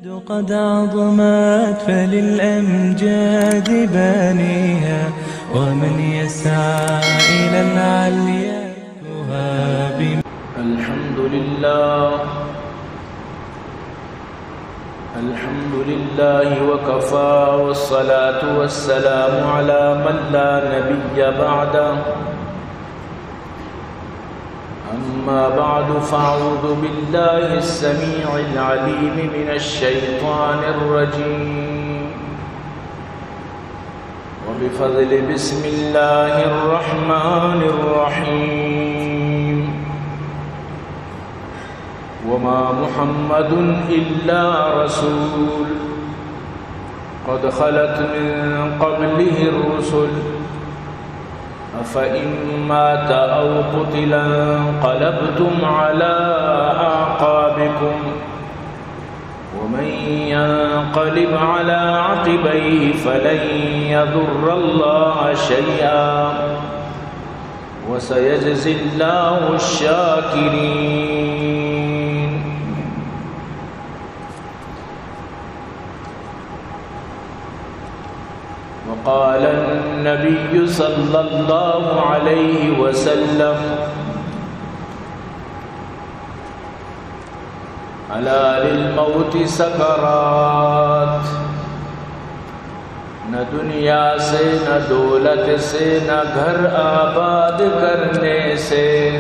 قد عظمت فللأمجاد بانيها، ومن يسعى إلى العليا يهاب. الحمد لله. الحمد لله وكفى، والصلاة والسلام على من لا نبي بعده. أما بعد، فأعوذ بالله السميع العليم من الشيطان الرجيم. وبفضل بسم الله الرحمن الرحيم. وما محمد إلا رسول قد خلت من قبله الرسل أفإن مات أو قتل انقلبتم على أعقابكم ومن ينقلب على عقبيه فلن يضر الله شيئا وسيجزي الله الشاكرين. وقال النبي صلى الله عليه وسلم: ألا للموت سكرات. نہ دنیا سے، نہ دولت سے، نہ گھر آباد کرنے سے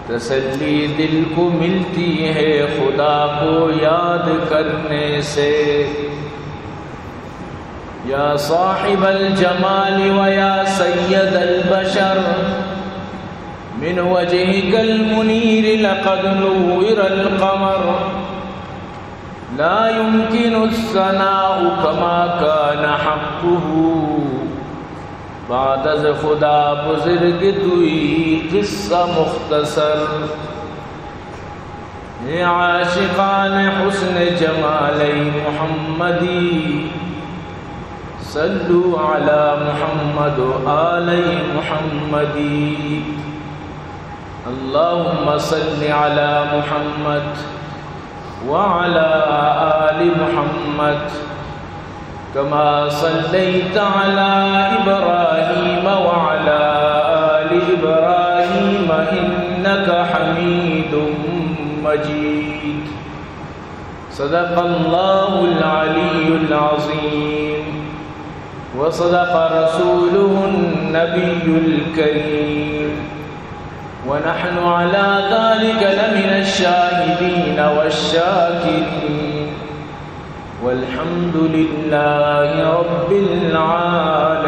تسلی دل کو ملتی ہے خدا کو یاد کرنے سے۔ يا صاحب الجمال ويا سيد البشر، من وجهك المنير لقد نور القمر، لا يمكن الثناء كما كان حقه، بعد از خدا بزرگ توئی قصہ مختصر۔ اے عاشقان حسن جمال محمدی، صلوا على محمد و آل محمدی۔ اللهم صل على محمد وعلى آل محمد كما صليت على إبراهيم وعلى آل إبراهيم إنك حميد مجيد. صدق الله العلي العظيم وصدق رسوله النبي الكريم ونحن على ذلك لمن الشاهدين والشاكرين والحمد لله رب العالمين.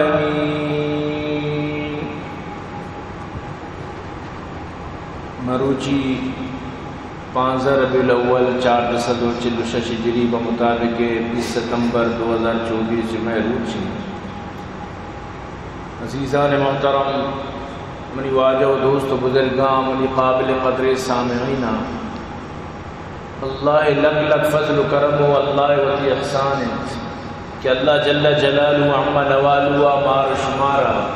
مروچی پانزدہ ربیع الاول چاردہ سد و چل و شش ہجری بہ مطابق بیست ستمبر دو ہزار چوبیس جمعہ روچی۔ عزیزان محترم، منی واجہ و دوست و بزرگاں، منی قابل قدر سامعیناں، اللہ ءِ لک لک فضل و کرم و اللہ ءِ وتی احسان انت کہ اللہ جل جلالہ و عم نوالہ ءَ مارا شمارا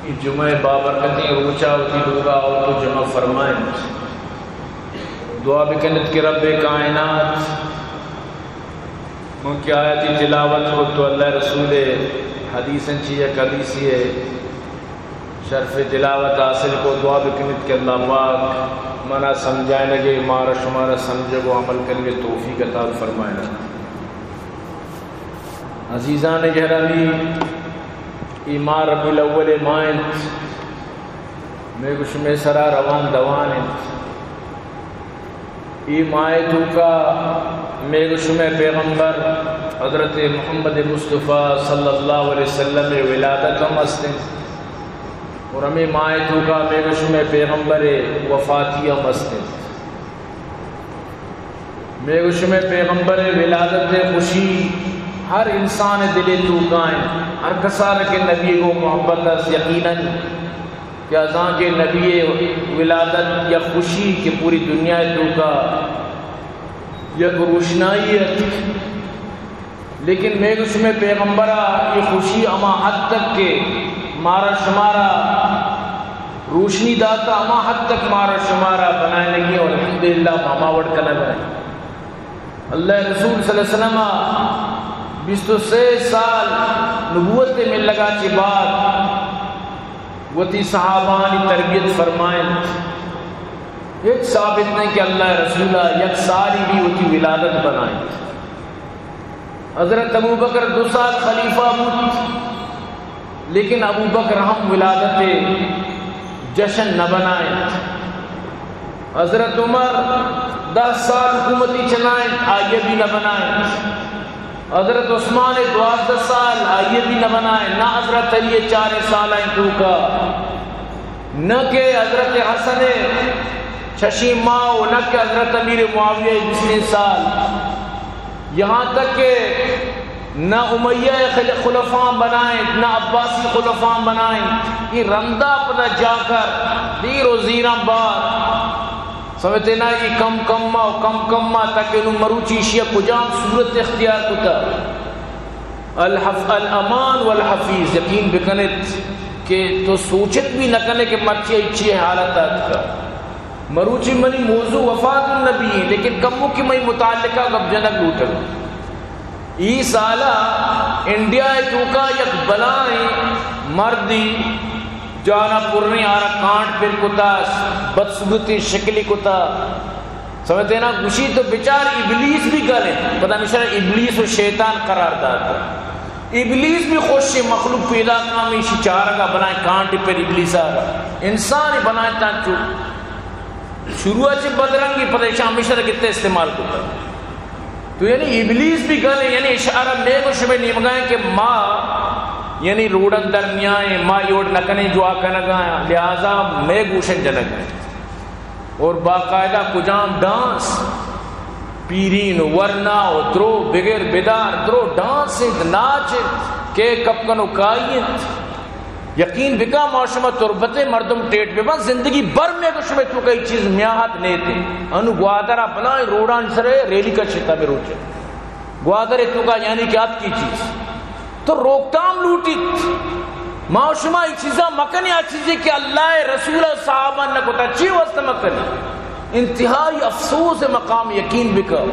اے جمعہ ءِ بابرکتیں روچا وتی لوگا آورت و جمع فرمائینت۔ دعا بکنت کہ رب کائنات، من کہ آیتی تلاوت کت و اللہ ءِ رسول ءِ حدیثاں چی یک حدیثے ءِ شرف تلاوت حاصل کو، دعا بکنت کہ اللہ پاک منا سمجھائینگ ءَ، مارا شمارا سمجھگ و عمل کنگ ءِ توفیق عطا فرمائینت۔ عزیزان گرامی، اے ماہ ربیع الاول ماہ انت، مئے گو شمئے سرا روان دوان انت۔ اے ماہ ءِ توکا مئے گو شمئے پیغمبر حضرت محمد مصطفی صلی اللہ علیہ وسلم ءِ ولادت ہم است انت اور ہمے ماہ ءِ توکا مئے گو شمئے پیغمبر ءِ وفاتی ہم است انت۔ مئے گو شمئے پیغمبر ءِ ولادت ءِ خوشی ہر انسان ءِ دل ءِ توکا انت، ہر کسارا کہ نبی ءِ گوں محبت است، یقیناً کہ ازاں کہ نبی ءِ ولادت یک خوشی کہ پوری دنیا ءِ توکا یک روشنائی ات، لیکن مئے گو شمئے پیغمبرا اے خوشی ہما حد تک کہ مارا شمارا روشنی داتا، ہما حد تک مارا شمارا بنائینگی اور الحمدللہ ما ہما وڑ کنگ ء۔ اللہ رسول صلی اللہ علیہ وسلم بیست و سے سال نبوت ملگا چہ بعد وتی صحابانی تربیت فرمائنت۔ ہچ ثابت نہیں کہ اللہ رسول یک سالی بھی وتی ولادت بنائنت۔ حضرت ابوبکر دو سال خلیفہ بوت، لیکن ابوبکر ہم ولادت جشن نہ بنائنت۔ حضرت عمر دہ سال حکومتی چلائنت، آئیے بھی نہ بنائنت۔ حضرت عثمان دوازدہ سال، آئیے بھی نہ بنائنت۔ نہ حضرت علی چاریں سال آئیں توکا، نہ کہ حضرت حسن ششی ماہ و نہ کہ حضرت امیر معاویہ بیستیں سال۔ یہاں تک کہ نہ امیہ خل-، خلفاء بنائیں، نہ عباسی خلفاء بنائیں۔ یہ رندا پدا جا کر دیر و زیراں بار سمجھتے نا، یہ کم کم ما و کم کم ما تک انہوں مروچی شیعہ کجام صورت اختیار کتا۔ الحف-، الامان والحفیظ، یقین بکنت کہ تو سوچت بھی نہ کنے کہ مرچی اچھی حالت آتکا۔ مروچی منی موضوع وفات النبی ہے، لیکن کمو کہ مئی متعلقہ گپ جنگ لوٹگ۔ ای سالا انڈیا ء توکا یک بلائیں مردی جانا پریں آرا کانٹ پر کتا، بدصورتیں شکلی کتا۔ سمجھتے نا، گوشی تو بچار ابلیس بھی گل ہے، پتہ نشرا ابلیس و شیطان قرار داتا۔ ابلیس بھی خوش مخلوق پیدا کامی شی چارگا بنائیں کانٹ پر ابلیس آرا۔ انسان بنائیں تانچو شروع چہ بدرنگی پتہ ایشاں ہمیشہ گتے استعمال کتا۔ تو یعنی ابلیس بھی گل ہے، یعنی اشارہ مے گو شمے نیمگا ہے کہ ما یعنی روڈن در نیائیں، ما یوڈ نکنیں جو آ کنگا ہیں، لہذا مے گوشن جنگ ہیں۔ اور باقاعدہ کجام ڈانس، پیرین و ورنا و درو بگر بدار، درو ڈانس انت، ناچ انت، کے کپکن و کائی انت۔ یقین بکا ما شما تربتیں مردم ٹیٹ ببن، زندگی بھر مے گو شمے توکا ای چیز میاہت نیتے۔ انو گوادرا بلائیں روڈان سرے ریلی کشتا بروچے۔ گوادر توکا یعنی کہ اتکی چیز تو روکتام لوٹیت۔ ما شما ای چیزا مکنی، آ چیزی کہ اللہ رسول صحابہ نہ کتا، چی واسطہ مکنی؟ انتہائی افسوس مقام، یقین بکا۔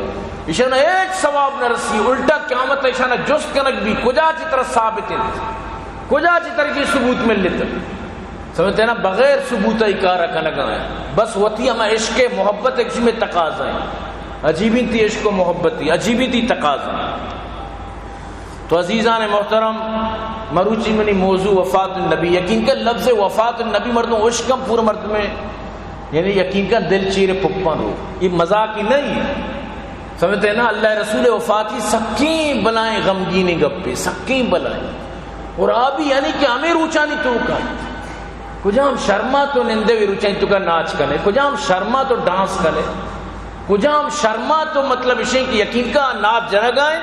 ایشان ہیچ ثواب نہ رسی، الٹا قیامت ایشان جست کنگ بھی، کجا چی طرح ثابت انت؟ کجا چی طرح کی ثبوت ملت؟ سمجھتے نا، بغیر ثبوت ای کار کنگا ہیں۔ بس وتی ہما عشق محبت ایک میں تقاضا ہیں، عجیبی تی عشق و محبت تی، عجیبی تی تقاضا ہیں۔ تو عزیزان محترم، مروچی منی موضوع وفات النبی۔ یقین کہ لفظ وفات النبی مردم اشکم پورا مردم ہے، یعنی یقین کہ دل چیر پپن رو، یہ مذاقی نہیں۔ سمجھتے ہیں نا، اللہ رسول وفاتی سکیں بلائیں غمگینیں گپے، سکیں بلائیں۔ اور آ بھی یعنی کہ ہمیں روچانی توکا کجام شرما تو نندے وی روچانی توکا ناچ کنے، کجام شرما تو ڈانس کنے، کجام شرما تو مطلب اشیں کہ یقین کا ناچ جنگائیں،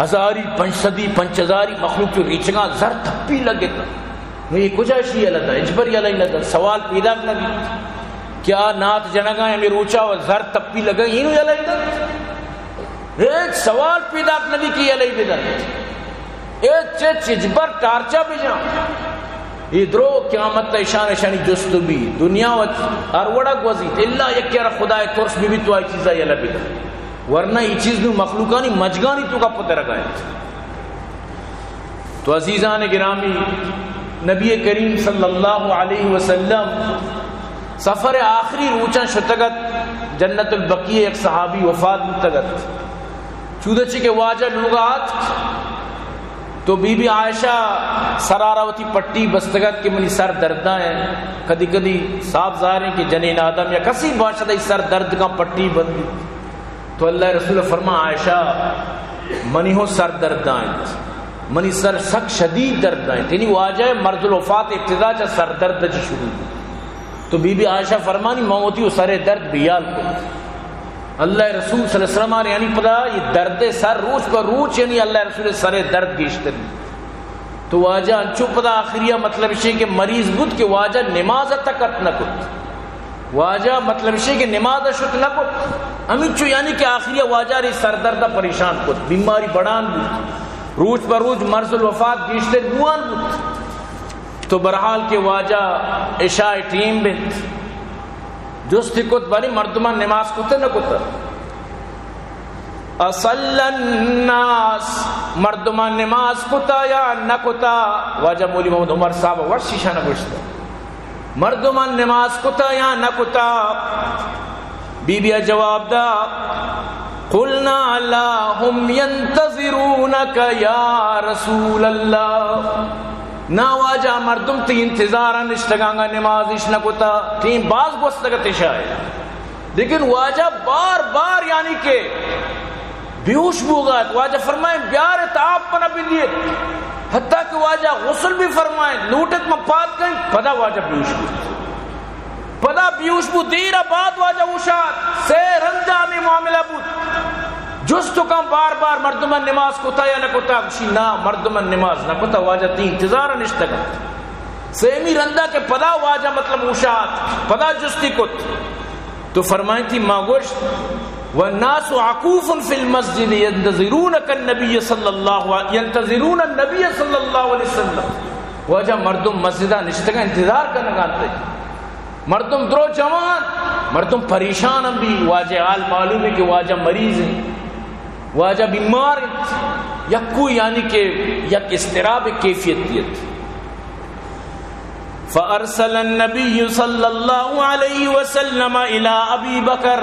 ہزاری، پنچ صدی، پنچ ہزاری مخلوق تو ریچگاں زر تپی لگتا۔ نو یہ کجا شی یلہ دا؟ اجبر یلہ نہ دا۔ سوال پیدا نہ بیت کہ آ نات جنگا ہمیں روچا و زر تپی لگا، اینو یلہ دا؟ ہیچ سوال پیدا نہ بیت کہ یلہ بدن۔ اے چچ اجبر ٹارچا بجان۔ یہ درو قیامت تا اشان اشانی جست بی۔ دنیا و ہر وڑا گوزیت۔ الا یک یار خدای ترس بی بی تو آئی چیزا یلہ بدن۔ ورنہ یہ چیز نو مخلوقانی مجگانی توکا پترگا انت۔ تو عزیزان گرامی، نبی کریم صلی اللہ علیہ وسلم سفر آخری روچاں شتگت، جنت البقیع یک صحابی وفات بوتگت۔ چودہ چی کہ واجہ لوگا آتک تو بی بی عائشہ سرارا وتی پٹی بستگت کہ منی سر درداں ہیں۔ کدی کدی صاف ظاہر ہیں کہ جنین آدم یا کسی باشد ای سر درد کا پٹی بندی۔ تو اللہ رسول فرما، عائشہ، منی ہوں سر درد آئیں، منی سر سک شدید درد آئیں۔ یعنی واجہ مرض الوفات ابتدا چا سر درد چا شروع۔ تو بی بی عائشہ فرمانی، من ہوتی وہ سر درد بیال کو۔ اللہ رسول صلی اللہ علیہ وسلم آرے یعنی پدا یہ درد سر روچ پر روچ، یعنی اللہ رسول سر درد گیشتر۔ تو واجہ انچو پدا آخریا مطلب شے کہ مریض بود کہ واجہ نماز تکت نہ کت۔ واجہ مطلب شے کہ نماز شت نہ کت۔ ہمینچو یعنی کہ آخریا واجہ ری سردرد پریشان کت۔ بیماری بڑان بود۔ روچ بہ روچ مرض الوفات گیشتر بوان بود۔ تو بہرحال کہ واجہ عشاء ٹیم بیت، جستی کت، باریں مردمان نماز کتہ نہ کتہ؟ اصلی الناس، مردمان نماز کتہ یا نہ کتہ؟ واجہ مولوی محمد عمر صاحب وش ایشان گوشتہ، مردمان نماز کتہ یا نہ کتہ؟ بی بی جواب دا، قلنا لا، هم ينتظرونك يا رسول الله. نا واجہ، مردم تئی انتظار نشتگاں، نماز اش نہ کتا، تئی باز گوستگ ات عشاء. لیکن واجہ بار بار، یعنی کہ بیہوش بوگ ءَ ات. واجہ فرمائیں، بیار ات، آپ منا بدیت. حتیٰ کہ واجہ غسل بھی فرمائیں، لوٹت من پاد کئیں، پدا واجہ بیہوش بوت. پدا بیہوش بوت، دیر ءَ بعد واجہ اوشات. سے رندا ہمے معاملہ بوت. جست کن بار بار، مردمان نماز کتا یا نہ کتا؟ گوشی، نا، مردمان نماز نہ کتا، واجہ تئی انتظار ءَ نشتگ ات. سیمی رندا کہ پدا واجہ، مطلب، اوشات، پدا جستی کت. تو فرمائیں تھی، ما گوشت، والناس عکوف في المسجد ينتظرونك النبي صلى الله ع-، ينتظرون النبي صلى الله عليه وسلم. واجہ، مردم مسجد ءَ نشتگ ءَ انتظار کنگ ءَ انت. مردم درو جمع انت، مردم پریشان انت، بھی واجہ حال معلوم ہے کہ واجہ مریض انت، واجہ بیمار انت، یک کوئی، یعنی کہ یک اضطراب کیفیت دیت. فأرسل النبي صلى الله عليه وسلم إلى أبي بكر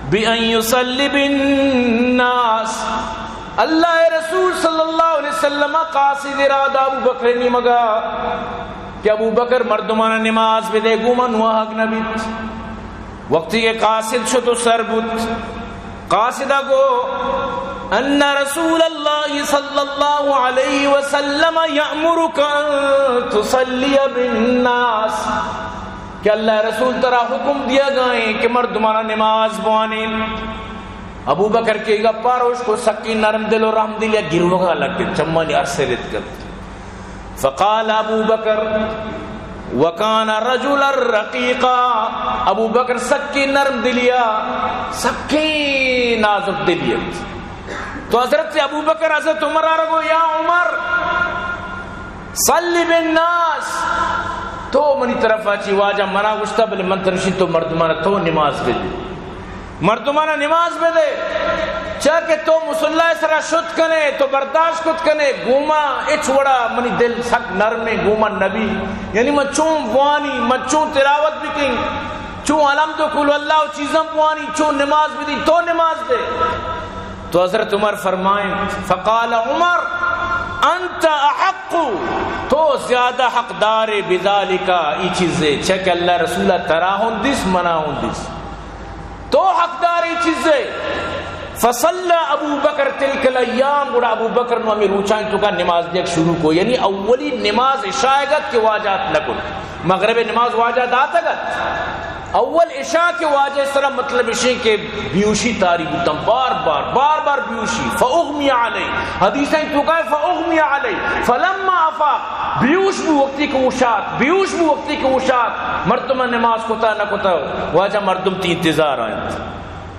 بأن يصلي بالناس. اللہ ءِ رسول صلی اللہ علیہ وسلم ءَ قاصد ارادہ ابو بکر ءِ نیمگا کہ ابو بکر، مردمان ءَ نماز بدے، گوں من واہگ نہ بیت. وقتی کہ قاصد شت و سر بوت، قاصد ءَ گو، ان رسول اللہ صلی اللہ علیہ وسلم یأمرک ان تصلی بالناس، کہ اللہ ءِ رسول ترا حکم دیگا ایں کہ مردمان ءَ نماز بوانین. ابو بکر کہ اے گپا را اشکت، سکیں نرم دل و رحم دلی ءَ گریوگا لگت، چمانی ارس ریتکت. فقال ابو بکر، وكان رجلا رقيقا، ابو بکر سکیں نرم دلی ءَ، سکیں نازک دلی ات. تو حضرت ابو بکر حضرت عمر ءَ را گو، یا عمر، صل بالناس، تو منی طرفا چی، واجہ منا گوشتا، بلے من ترا گوشی تو مردمان ءَ تو نماز بدے. مردمان ءَ نماز بدے، چیا کہ تو مصلی ءِ سرا شت کنے، تو برداشت کت کنے، گوما ہچ وڑا منی دل سک نرمیں، گوما نبی، یعنی من چون بوانی، من چون تلاوت بکنی، چون الحمد و قل اللہ و چیزاں بوانی، چون نماز بدی، تو نماز دے. تو حضرت عمر فرمائیں، فقال عمر، انت احق، تو زیادہ حقدار بذالک، ای چیزے، چیا کہ اللہ ءِ رسول ءَ ترا ہوں دیس، منا ہوں دیس. تو حقدار ای چیزے. فصلی ابو بکر تلک الایام، گڑا ابو بکر نو ہمے روچانی توکا نماز دیگ شروع کو، یعنی اولی نماز عشاء ءِ گت کہ واجہ ات نہ کت، مغرب ءِ نماز واجہ داتگ ات. اول عشاء کہ واجہ ءِ سرا، مطلب اشیں کہ بیہوشی طاری بوتاں، بار بار، بار بار بیہوشی، فاغمی علیہ، حدیثانی توکا فاغمی علیہ، فلما افاق، بیہوش بو وقتی کہ اوشات، بیہوش بو وقتی کہ اوشات، مردم نماز کتا نہ کتا، واجہ مردم تئی انتظار ءَ انت.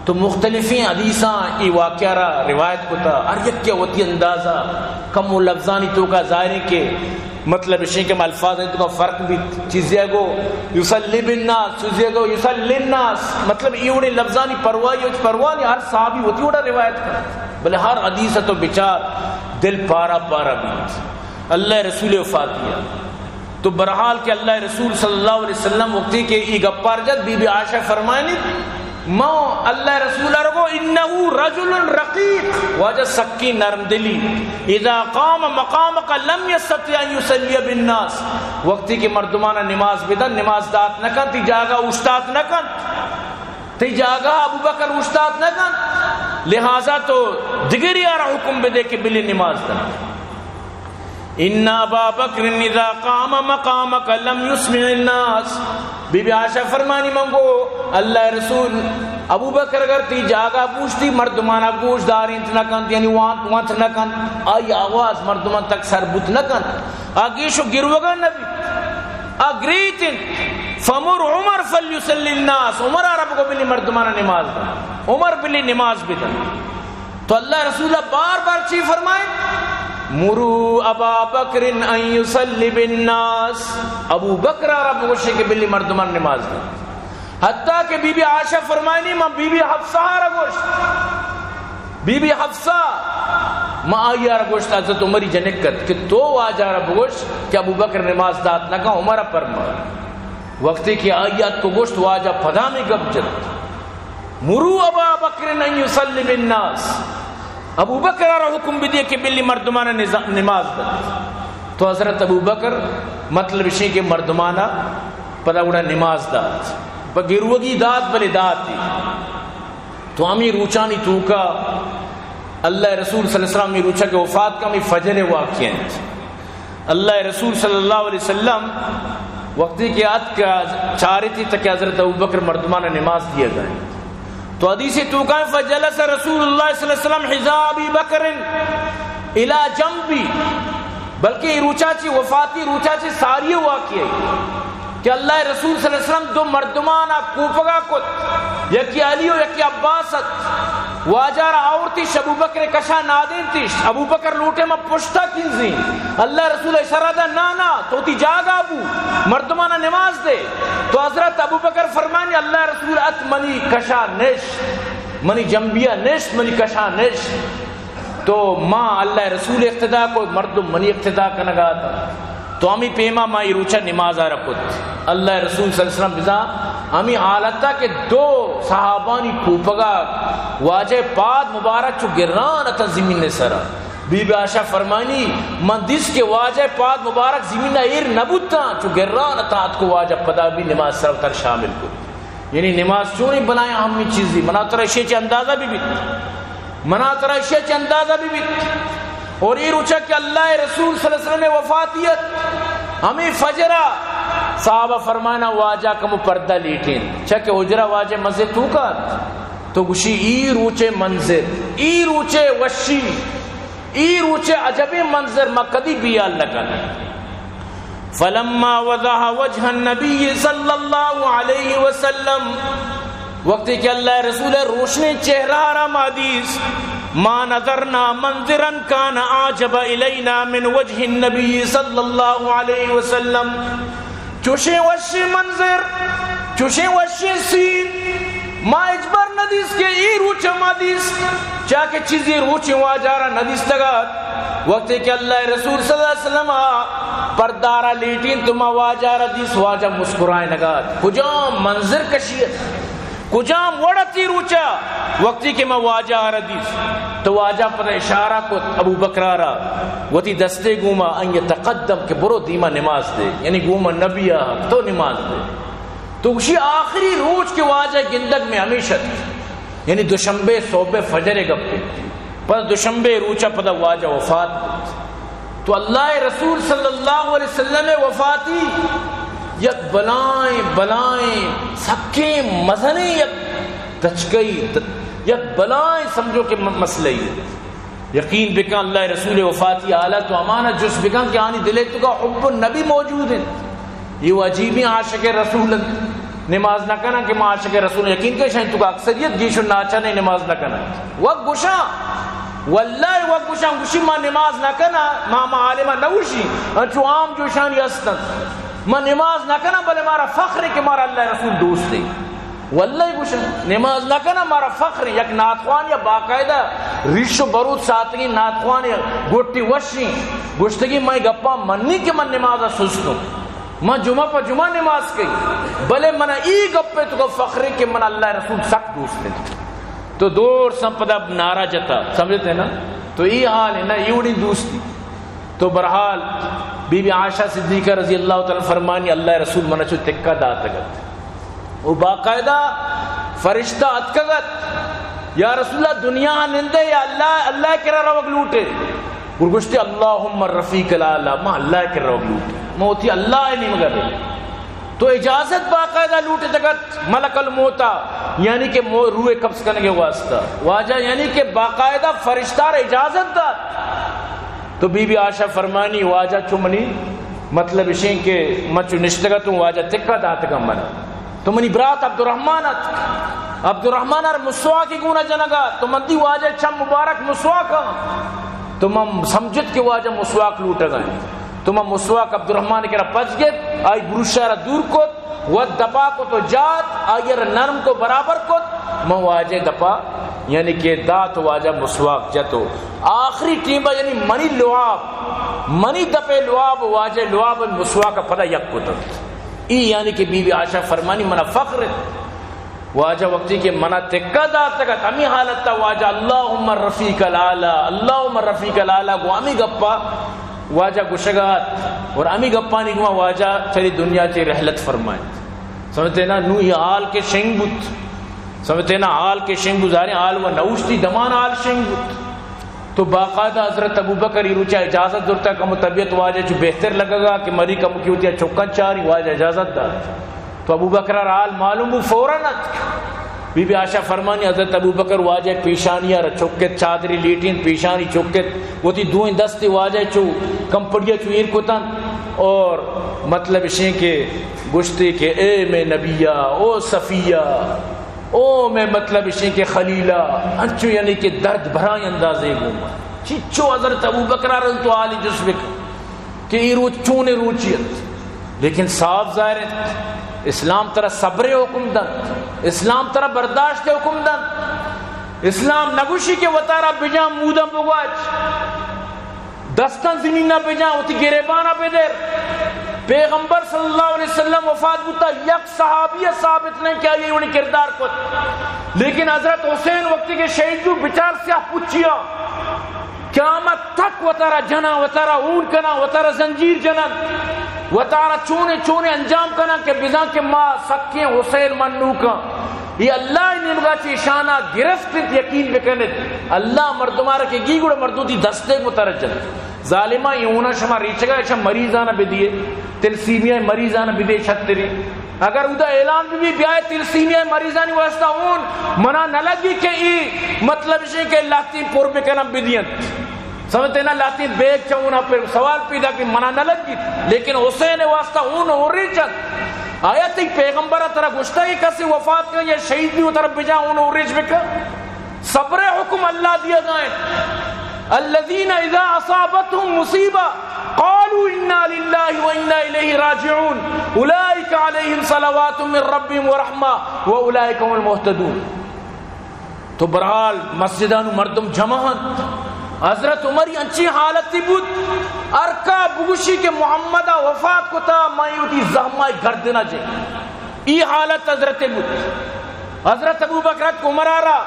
تو مختلفیں حدیثاں اے واقعہ را روایت کتا، ہر یکے وتی اندازہ، کم و لفظانی توکا، ظاہر ہے کہ مطلب اشیں کہ الفاظ ہیں تو فرق بھی، چیزے گو یصلی بالناس، چیزے گو یصلی الناس، مطلب اے وڑیں لفظانی پرواہی، پرواہ نہیں، ہر صحابی وتی وڑا روایت کتا، بلے ہر حدیث تو بچار، دل پارا پارا بیت. اللہ ءِ رسول ءِ وفاتی ءَ. تو بہرحال کہ اللہ ءِ رسول صلی اللہ علیہ وسلم وقتی کہ اے گپار جت، بی بی عائشہ فرمائنی، ما اللہ ءِ رسول ءَ را گو، انه رجل رقیق، واجہ سکیں نرم دلی، اذا قام مقامک لم یستطع ان یصلی بالناس، وقتی کہ مردمان ءَ نماز بدن، نماز دات نہ کنت، تئی جاگہ اوشتات نہ کنت، تئی جاگہ ابو بکر اوشتات نہ کنت، لہذا تو دگری ءَ را حکم بدے کہ بلی نماز دنت. ان ابا بکر اذا قام مقامک لم یسمع الناس. بی بی عائشہ فرمانی، من گو، اللہ ءِ رسول، ابو بکر اگر تئی جاگہ بوشتی، مردمانا گوش دارینت نہ کنت، یعنی وانت، وانت نہ کنت، آئی آواز مردمان تک سر بوت نہ کنت، آ گیش و گروگا نہ بیت، آ گریت انت. فمر عمر فلیصلی الناس، عمر ءَ را بگو بلی مردمانا نماز دنت، عمر بلی نماز بدنت. تو اللہ ءِ رسول ءَ بار بار چی فرمائیں؟ مروا ابا بکر ان یصلی بالناس، ابو بکر ءَ را بگوشے کہ بلی مردمان نماز دے۔ حتیٰ کہ بی بی عائشہ فرمائنی، من بی بی حفصہ ءَ را گوشت، بی بی حفصہ، ما آئی ءَ را گوشت، حضرت عمری جنک ات، کہ تو واجہ ءَ را بگوش کہ ابو بکر نماز دات نہ کن، عمر ءَ پرما۔ وقتی کہ آئی ءَ اتک و گوشت، واجہ پدا ہمے گپ جت، مروا ابا بکر ان یصلی بالناس، ابو بکر ءَ را حکم بدیے کہ بلی مردمان ءَ نزا-، نماز دنت۔ تو حضرت ابو بکر، مطلب اشیں کہ مردمان ءَ پدا گڑا نماز دات، پہ گروگی دات، بلے داتی۔ تو ہمے روچانی توکا اللہ ءِ رسول صلی اللہ علیہ وسلم ہمے روچا کہ وفات کا، ہمے فجر ءِ واقعہ انت۔ اللہ ءِ رسول صلی اللہ علیہ وسلم وقتی کہ اتک، چارتی تک حضرت ابوبکر مردمان ءَ نماز دیگا انت۔ تو حدیث توکا، فجلس رسول اللہ صلی اللہ علیہ وسلم حذاء ابی بکر الی جنبی، بلکہ اے روچا چہ، وفاتی روچا چہ ساری واقعہ کہ اللہ ءِ رسول صلی اللہ علیہ وسلم دو مردمان ءَ کوپگا کت، یکے علی و یکے عباس ات۔ واجہ را آورتیش، ابوبکر کشا نادینتیش، ابوبکر لوٹے ما پشتا کنزیں۔ اللہ ءِ رسول اشارہ دا، نا نا، تو وتی جاگا بو، مردمان ءَ نماز دے۔ تو حضرت ابوبکر فرمانی، اللہ ءِ رسول ات منی کشا نشت، منی جنبیا نشت، منی کشا نشت۔ تو ما اللہ ءِ رسول ءِ اقتدا کو، مردم منی اقتدا کنگا اتاں۔ تو ہمے پیما ما اے روچا نماز ءَ را کت۔ اللہ ءِ رسول صلی اللہ علیہ وسلم بزاں ہمے حالتا کہ دو صحابانی کوپگا واجہ ءِ پاد مبارک چو گران اتاں زمین ءِ سرا۔ بی بی عائشہ فرمانی، من دیست کہ واجہ ءِ پاد مبارک زمین ءَ ایر نہ بوتاں، چو گران اتاں، اتک و واجہ پدا بی نماز سرا وتارا شامل کت۔ یعنی نماز چونیں بلائیں اہمیں چیزے، منا ترا اشی چہ اندازہ بہ بیت، منا ترا اشی چہ اندازہ بہ بیت۔ اور اے روچا کہ اللہ ءِ رسول صلی اللہ علیہ وسلم ءِ وفاتی ات، ہمے فجرا صحابہ فرمانا، واجہ کمو پردہ لیٹین، چہ کہ حجرہ واجہ مزے توکا ات، تو گوشی، اے روچے منظر، اے روچے وشی، اے روچے عجبیں منظر ما کدی بیال نہ کن۔ فلما وضح وجه النبی صلی اللہ علیہ وسلم، وقتی کہ اللہ ءِ رسول ءِ روشنیں چہرہ ءَ را ما دیست، ما نظرنا منظرا کان اعجب الینا من وجه النبی صلی اللہ علیہ وسلم۔ چوشیں وشیں منظر، چوشیں وشیں سین ما ہچبر نہ دیست کہ اے روچ ما دیست، چیا کہ چیزے روچیں واجہ را نہ دیستگ ات۔ وقتی کہ اللہ ءِ رسول صلی اللہ علیہ وسلم ءَ پردہ ءَ را لیٹین تو ما واجہ را دیست، واجہ مسکرائینگ ءَ ات۔ کجام منظر کشی ات، کجام وڑ ات اے روچا؟ وقتی کہ ما واجہ ءَ را دیست تو واجہ پدا اشارہ کت ابوبکر ءَ را، وتی دستے گوما، ان یتقدم، کہ برو دیما نماز دے، یعنی گوما نبی ءَ تو نماز دے۔ تو گوشی آخری روچ کہ واجہ گندگ میں ہمیش ات، یعنی دوشنبے صبح فجر ءِ گپے، پدا دوشنبے روچا پدا واجہ وفات کت۔ تو اللہ ءِ رسول صلی اللہ علیہ وسلم ءِ وفاتی یک بلائیں، بلائیں، سکیں مزنیں یک تچکئی، یک بلائیں سمجھو کہ م-، مسئلہ ای۔ یقین بکن، اللہ ءِ رسول ءِ وفاتی حالت و امانا جست بکن کہ آنی دل ءِ توکا حب النبی موجود انت۔ اے و عجیبیں عاشق رسول انت۔ نماز نہ کناں کہ ما عاشق رسول، یقین کن شاید توکا اکثریت گیش و ناچنے نماز نہ کناں۔ وت گوشاں، واللہ وت گوشاں، گوشی ما نماز نہ کناں، ما، ما عالماں نہ گوشی، انچو عام جوشانی ہستن۔ ما نماز نہ کناں، بلے مارا فخر ہے کہ مارا اللہ ءِ رسول دوست ہے۔ واللہ گوشن، نماز نہ کناں مارا فخر، یک نعت خوان یا باقاعدہ ریش و بروت ساتگیں نعت خوان یا گوٹی وشیں، گوشتگی من گپاں منی کہ من نماز سستوں، من جمعہ پہ جمعہ نماز کئی، بلے من ای گپے تو فخر کہ من اللہ رسول سک دوست ہیں۔ تو دور سمپدا نعرہ جتا، سمجھتے ہیں نا؟ تو ای حال ہے نا، ایوڑی دوستی۔ تو بہرحال بی بی عائشہ صدیقہ رضی اللہ تعالی عنہ فرمانی، اللہ رسول من چو تکا داتگت۔ و باقاعدہ فرشتہ اتکگت، یا رسول اللہ، دنیا نندے یا اللہ، اللہ کرا روگ لوٹے؟ گڑا گوشتی، اللہم الرفیق الاعلی، ما اللہ کرا روگ لوٹے، ما وتی اللہ نیمگا رے۔ تو اجازت باقاعدہ لوٹتگت ملک الموتا، یعنی کہ مو-، روح قبض کنگے واسطہ۔ واجہ یعنی کہ باقاعدہ فرشتہ را اجازت دات۔ تو بی بی عائشہ فرمانی، واجہ چو منی، مطلب اشیں کہ من چو نشتگتوں، واجہ تکا داتگا منا۔ تو منی برات عبدالرحمن ات، عبدالرحمن ار مسواک گونا جنگا، تو من دی واجہ چم مبارک مسواکا۔ تو ما سمجھت کہ واجہ مسواک لوٹگا انت۔ تو ما مسواک عبدالرحمن کرا پچ گت، آئی بروشا را دور کت، وت دپا کت و جات، آئی را نرم کو برابر کت، من واجہ دپا، یعنی کہ دات، واجہ مسواک جت و آخری ٹیمبا، یعنی منی لعاب، منی دپے لعاب، واجہ لعاب مسواک پدا یک کت۔ ای یعنی کہ بی بی عائشہ فرمانی منا فخر انت۔ واجہ وقتی کہ منا تکہ داتگ ات، ہمے حالت ء واجہ اللہم رفیق الاعلی، اللہم رفیق الاعلی گوں ہمے گپا واجہ گوشگا ات اور ہمے گپانی گوما واجہ چری دنیا چی رحلت فرمائیت۔ سمجھتے نا؟ نو یہ حال کے شنگ بوت، سمجھتے نا؟ حال کے شنگ بوت، ظاہر حال و نوشتی دمان حال شنگ بوت۔ تو باقاعدہ حضرت ابوبکر ای روچا اجازت درتا، کمو طبیعت واجہ چو بہتر لگگا کہ مری کمو کی ہوتیا چکن چاری، واجہ اجازت دات۔ تو ابوبکر را حال معلوم بو، فوراً اتک۔ بی بی عائشہ فرمانی حضرت ابوبکر واجہ پیشانی را چکت، چادری لیٹین پیشانی چکت، وتی دوئیں دستی واجہ چو کمپڑیا چو ایر کتن اور مطلب اشیں کہ گوشتے کہ اے میں نبیہ، او صفیہ، او میں مطلب اشیں کہ خلیلہ، انچو یعنی کہ درد بھرائیں اندازے گوما۔ چیچو حضرت ابوبکر ء رند تو حالی جست بکن کہ ای روچ چونیں روچی ات، لیکن صاف ظاہر انت اسلام ترا صبر حکم دنت، اسلام ترا برداشت حکم دنت۔ اسلام نگوشی کہ وتارا بجان مودم بگواچ، دستاں زمین ء بجان، وتی گریبان ء بدر۔ پیغمبر صلی اللہ علیہ وسلم وفات بوتا، یک صحابی ء ثابت نہیں کہ آئی وڑی کردار کت۔ لیکن حضرت حسین وقتی کہ شہید بو، بچار سیاہ پچیا، قیامت تک وتارا جنا، وتارا اون کنا، وتارا زنجیر جنن، وتارا چونے چونے انجام کنا کہ بزاں کہ ما سکیں حسین منوکاں۔ یہ اللہ نیمگا چی شانا گرفت انت، یقین بکنت۔ اللہ مردمارا کہ گی گڑا مردم تی دستے کو ترجن۔ ظالماں، اے اونا شما ریچگا، ایشاں مریضانا بدیے، تلسیمیا مریضانا بدے شتری۔ اگر اودا اعلان بی، بی بیائے تلسیمیا مریضانی واسطہ اون، منا نہ لگی کہ ای مطلب شے کہ لاتی پر بکنم بدینت۔ سمجھتے نا، لاتی بیگ چونا پر سوال پیدا کہ منا نہ لگی، لیکن حسین واسطہ اون ہو ریچن۔ آیا تی پیغمبر ترا گشتا کہ کسی وفات کن یا شہید بھی ہو ترا بجا اون ہو ریچ بکن؟ صبر حکم اللہ دیا گائیں۔ الذين إذا أصابتهم مصيبة قالوا إنا لله وإنا إليه راجعون أولئك عليهم صلوات من ربهم ورحمة وأولئك هم المهتدون۔ تو برحال مسجدانو مردم جمع انت۔ حضرت عمر انچی حالتی بود، ہر کا بگوشی کہ محمد وفات کتا، من وتی زہمائی گردنا جے۔ ای حالت حضرت بود۔ حضرت ابو بکر ات عمر ء را